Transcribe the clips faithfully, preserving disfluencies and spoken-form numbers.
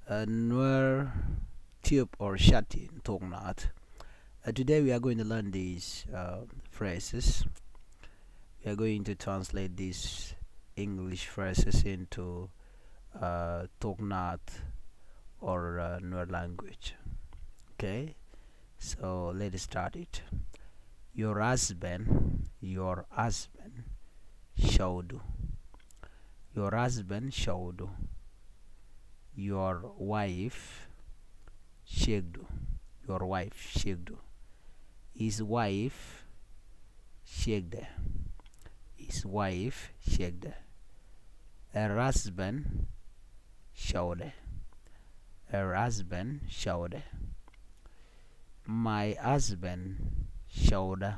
uh, Nuer tube or chat in Toknat. Uh, today we are going to learn these uh, phrases. We are going to translate these English phrases into uh, Toknat or uh, Nuer language. Okay, so let's start it. Your husband, your husband, cɔwdu. Your husband, cɔwdu. Your wife, ciekdu. Your wife, ciekdu. His wife, ciekdɛ. His wife, ciekdɛ. Her husband, cɔwdɛ. Her husband, cɔwdɛ. My husband, cɔwdä.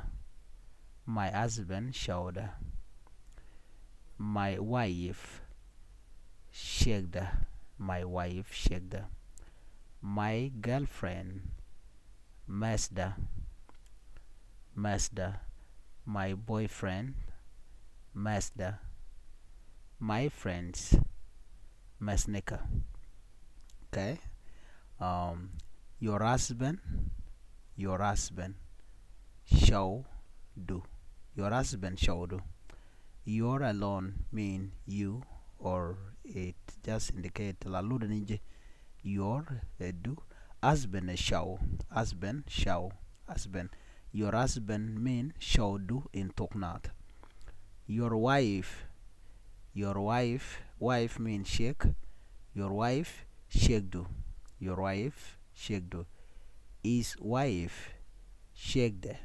My husband, cɔwdä. My wife, ciekdä. My wife, ciekdä. My girlfriend, mɛsdä. Mɛsdä. My boyfriend, mɛsdä. My friends, mɛsnikä. Okay. Um, your husband, your husband, cɔwdu. Your husband, cɔwdu. Your alone mean you, or it just indicate la lud ni ji̱. Your, eh, du. Husband, eh, cɔw. Husband, cɔw. Husband. Your husband mean cɔwdu in Toknat. Your wife. Your wife. Wife mean ciek. Your wife, ciekdu. Your wife, ciekdu. His wife, ciekdɛ.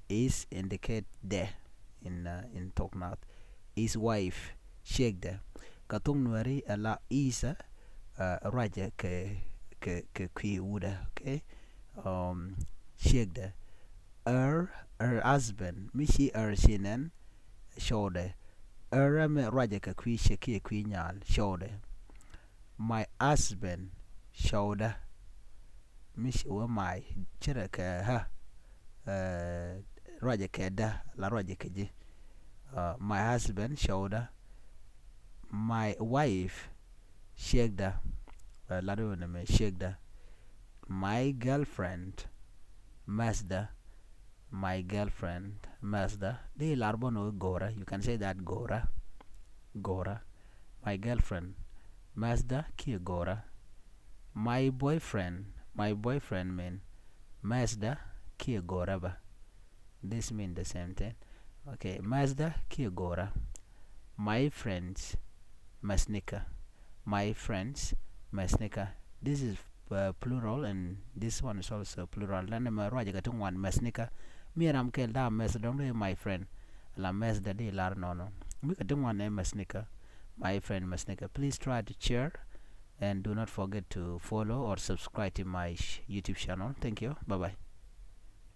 His indicate dɛ in, uh, in Toknat. His wife, ciekdɛ. Kä thok Nuɛri ɛ la his, uh, ruacɛ kɛ, kɛ, kɛ kui̱ wutdɛ, okay? Um, ciekdɛ. Her, her husband, mi ci her ci nɛn, cɔwdɛ. Her ɛ mi ruacɛ kɛ kui̱ ciek kiɛ kui̱ nyaal, cɔwdɛ. My husband, cɔwdä. Mi ci wä my, ce̱tkɛ her, eh, ruacɛ kɛ dä, la ruacɛ kɛ ji̱. Uh, my husband, cɔwdä. My wife, ciekdä. Eh, lat wä nɛmɛ, ciekdä. My girlfriend, mɛsdä. My girlfriend, mɛsdä. Di lar bä nɔ go̱rä. You can say that, go̱rä. Go̱rä. My girlfriend, mɛsdä kiɛ go̱rä. My boyfriend, my boyfriend mean mɛsdä kiɛ go̱rä bä. This mean the same thing. Okay, mɛsdä kiɛ go̱rä. My friends, mɛsnikä. My friends, mɛsnikä. This is, uh, plural, and this one is also plural. Lan mɛ ruacɛ kɛ ti ŋuan, mɛsnikä. Mi ram kɛl, da mɛs dɔ̱ŋ di my friend. La mɛsdä di lar nɔnɔ. Mi kɛ ti ŋuan ɛ mɛsnikä. My friend, mɛsnikä. Please try to share and do not forget to follow or subscribe to my sh-, YouTube channel. Thank you. Bye bye.